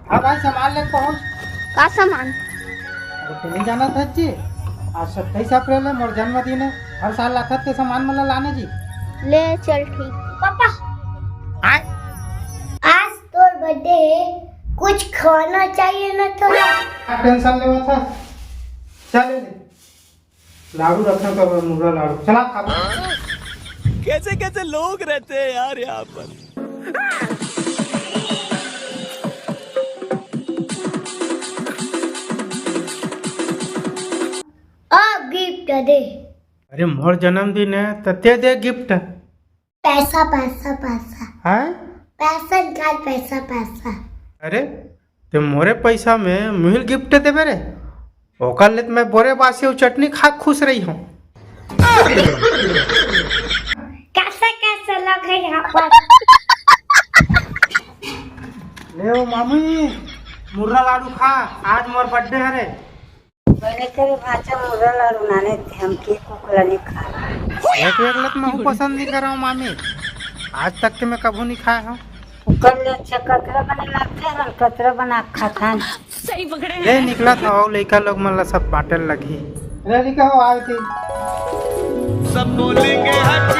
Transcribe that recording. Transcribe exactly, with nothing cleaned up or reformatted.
हाँ भाई, सामान ले पहुँच। का सामान? अरे, तैं नइ जानत हस जी, आज सत्ताईस अप्रैल हे, मोर जन्मदिन हे। हर साल आथस तैं सामान मन ला लाने जी। ले चल, ठीक। पापा, आय? आज तोर बर्थडे हे, कुछ खवाना चाहिए ना थोड़ा? का टेंशन लेवत हस? चल ले। लाडू रखना का मुर्रा लाडू। चला खा। कैसे कैसे लोग रहते हैं यार यहाँ पर। आ गिफ्ट दे। अरे, मोर जन्मदिन हे, त तैं दे गिफ्ट। पैसा, पैसा, पैसा। हैं? पैसा निकाल, पैसा, पैसा। अरे, तैं मोरे पैसा में मुहिल गिफ्ट देबे रे? ओकर ले त मैं बोरे बासी अउ चटनी खा खुश रहिहूँ। कैसे कैसे लोग हैं यहाँ पर? ले ओ मामी, मुर्रा लाडू खा, आज मोर बर्थडे हरे। मैंने करे भांचा मुर्रा लाडू नाने थे, हम केक उक ला नइ खाय। एक एक लत महू पसंद नइ करंव मामी, आज तक के मैं कभू नइ खाय हंव। ओकर ले अच्छा कतरा बने लागथे, हमन कतरा बना के खाथन। ले निकलत हंव, लइका लोग मन ला सब बांटे ल लगही। ले निकल आओ, आए थे। सब बोलेंगे हट